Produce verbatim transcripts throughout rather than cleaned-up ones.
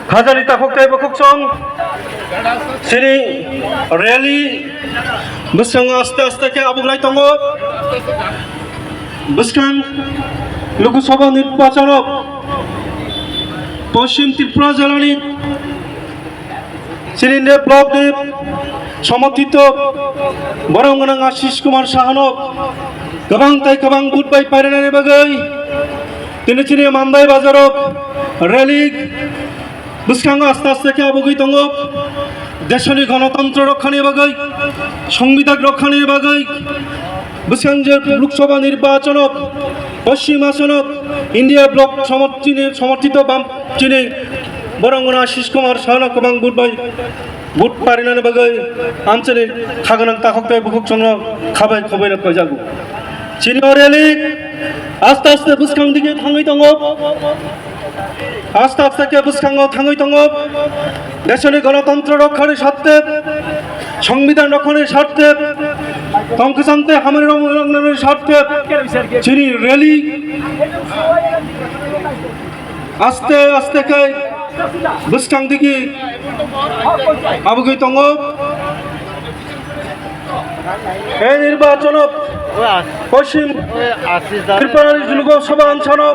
Khajani takhuk tei bukhuk song chini rally bwskango aste aste khe abuglai tongo. Bwskang Lok Sabha nirbachano Poschim Tripura jilani chini ne block ni somorthito borong gwnang Ashish Kumar Sahano kwbang tai kwbang vote bai parinani bagwi tini chini Mandai Bazaro rally bwskango aste aste khe abugwi tongo. Desoni gonotontro rokkhani bagwi, Songbidan rokkhani bagwi, bwskang je Lok Sabha nirbachano Poschim Asano India block somorthini, somorthito bam chini borong gwnang Ashish Kumar Sahano kwbang vote bai vote parinani bagwi amchini kha gwnang takhuk tei bukhuk songno khabai khubaino koijago. Chini o rally aste aste bwskang dige thangwi tongo. Aste aste khe bwskango thangwi tongo. Desoni gonotontro rokkhani sarthe, Songbidan rokkhani sarthe, tongkwchang tei hamari roknani sarthe chini rally aste aste khe bwskang digi abugwi tongo. Ei nirbachano Poschim Tripura ni Lok Sabha ansano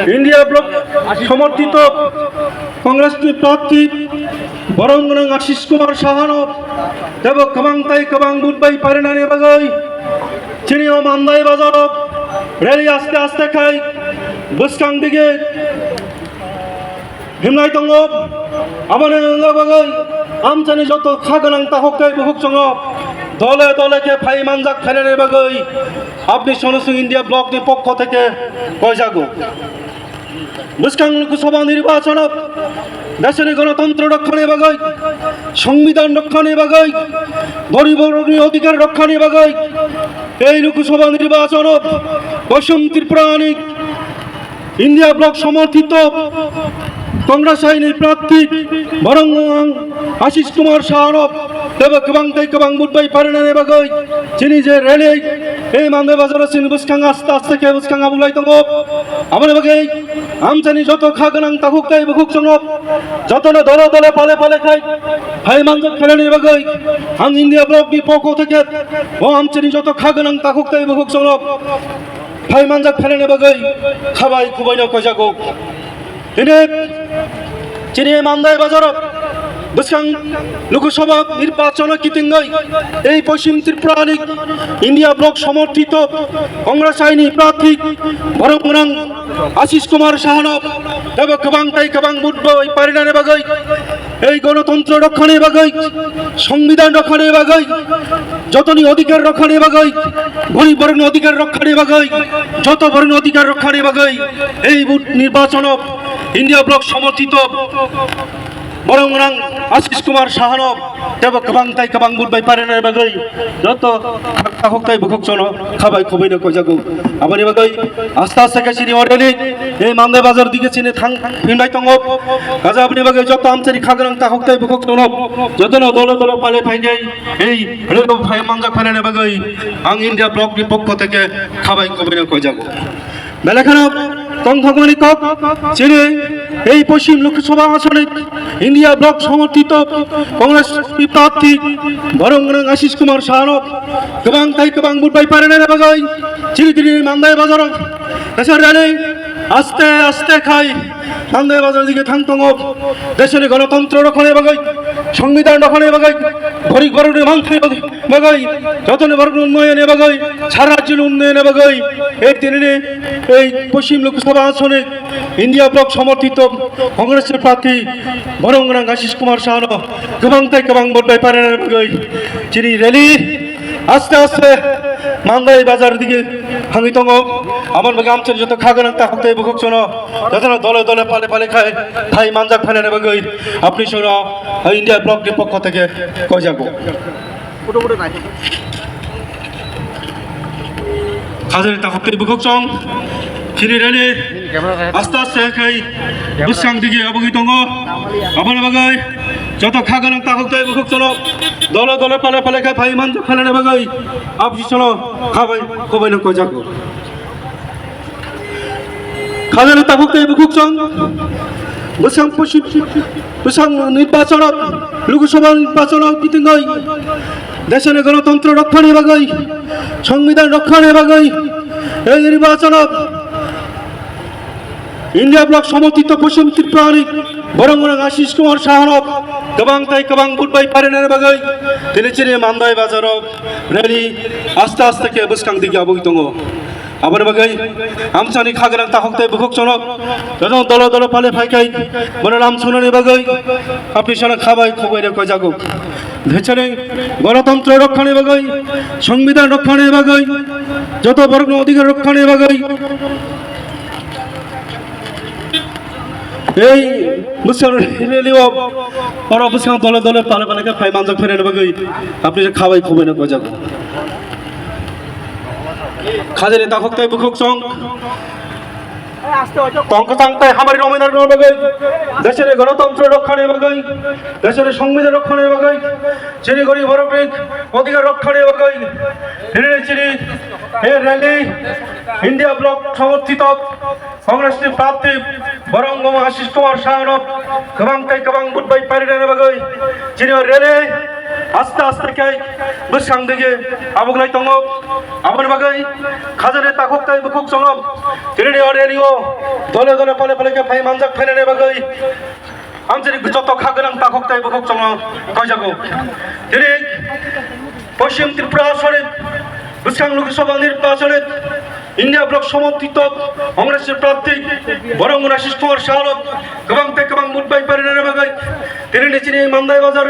India block somorthito Congress ni prarthi borong gwnang Ashish Kumar Sahano tebo kwbang tai kwbang vote bai parinani bagwi chini o Mandai Bazaro rally aste aste khai bwskang dige himlai tongo. Aboni wngna bagwi amchani joto kha gwnang takhuk tei bukhuk songno dole dole khe phai manjak phainani bagwi Apni Sono Singh India block ni pokho theke koijago. Bwskang Lok Sabha nirbachano desoni gonotontro rokkhani bagwi, Songbidan rokkhani bagwi, gorib borokni odhikar rokkhani bagwi ei Lok Sabha nirbachano Poschim Tripura ni India block somorthito Congress ni prarthi borong gwnang Ashish Kumar Sahano tebo kwbang tei kwbang vote bai parinani bagwi chini je rally ei Mandai Bazaro chini bwskang aste aste khe bwskang abuglai tongo. Aboni bagwi amchani joto kha gwnang takhuk tei bukhuk songno jotono dole dole pale pale khai phai manjak phainani bagwi ang India block ni pokho theke o amchani joto kha gwnang takhuk tei bukhuk songno phai manjak phainani bagwi khabai khubaino koijago. Tini chini Mandai Bazaro bwskang Lok Sabha nirbachano kitingwi ei Poschim Tripura ni India block somorthito Congress ni prarthi borong gwnang Ashish Kumar Sahano tebo kwbang tai kwbang vote bai parinani bagwi ei gonotontro rokkhani bagwi, Songbidan rokkhani bagwi, jotoni odhikar rokkhani bagwi, gorib borokni odhikar rokkhani bagwi, joto borokni odhikar rokkhani bagwi ei vote nirbachano India block somorthito borong gwnang Ashish Kumar Sahano tebo kwbang tai kwbang vote bai parinani bagwi joto takhuk tai bukhuk songno khabai khubaino koijago. Aboni bagwi aste aste khe chini orderly ei Mandai Bazar dige chini thang himlai tongo. Kaja aboni bagwi joto amchani kha gwnang takhuk tai bukhuk songno jotono dole dole pale phainai ei rego phai manjak phainani bagwi ang India block ni pokho theke khabai khubaino koijago. Belai kheno tongthokmani kok chini ei Poschim Lok Sabha asoni India block somorthito Congress ni prarthi borong gwnang Ashish Kumar Sahano kwbang tai kwbang vote bai parinani bagwi chini tini Mandai Bazaro kaisa rally aste aste khai Mandai Bazar dige thang tongo. Desoni gonotontro rokkhani bagwi, Songbidan rokkhani bagwi, gorib borokni manthai bagwi, jotoni borokni unnayoni bagwi, sara rajyoni unnayoni bagwi ei tinini ei Poschim Lok Sabha asoni India block somorthito Congress ni prarthi borong gwnang Ashish Kumar Sahano kwbang tai kwbang vote bai parinani bagwi chini rally aste aste Mandai Bazar dige thangwi tongo. Aboni bagwi amchani joto kha gwnang takhuk tai bukhuk songno jotono dole dole pale pale khai phai manjak phainani bagwi Apni Sono India block ni pokho theke koijago. Khajani takhuk tai bukhuk song chini rally aste aste khai bwskang dige abugwi tongo. Aboni bagwi joto kha gwnang takhuk tai bukhuk songno dole dole pale pale khai phai manjak phainani bagwi Apni Sono khabai khubaino koijago. Khajani takhuk tei bukhuk chwng bwsang posi-, bwsang nirbachano, Lok Sabha nirbachano bitingwi desini ganatantra rokkhani bagwi, Songbidan rokkhani bagwi ei nirbachano India Bloc somorthito Poschim Tripurani borong gwnang Ashish Kumar Sahano kwbang tei kwbang vote bai parinani bagwi tini chini Mandai Bazaro rally aste aste khe bwskang digi abui tongo. Aboni bagwi amchani kha gwnang takhuk tei bukhuk chwng joto dolo dolo pale phaikhai bono lam sunani bagwi apni sana khabai khoboi rok koijago. Desini ganatantra rokkhani bagwi, Songbidan rokkhani bagwi, joto borokni odhikar rokkhani bagwi ei bwswk rally o oro bwskang dole dole pale pale khe phai manjak phainani bagwi apni khabai khoboi rok koijago. Khajani takhuk tei bukhuk chwng tongkwchang tei hamari romwi narwkna bagwi, desini ganatantra rokkhani bagwi, desini Songbidan rokkhani bagwi, chini gorib borokni odhikar rokkhani bagwi, tini chini ei rally India Bloc somorthito Congressni prarthi borong gwnang Ashish Kumar Sahano kwbang tei kwbang vote bai parinani bagwi chini o rally aste aste khe bwskang digi abuglai tongo. Aboni bagwi khajani takhuk tei bukhuk chwng tini o rally o dole dole pale pale khe phai manjak phainani bagwi amchini joto kha gwnang takhuk tei bukhuk chwng koijago. Tini Poschim Tripura asonit bwskang Lok Sabha nirbachonit India Bloc somorthito Congressni prarthi borong gwnang Ashish Kumar Sahano kwbang tei kwbang vote bai parinani bagwi tini chini Mandai Bazar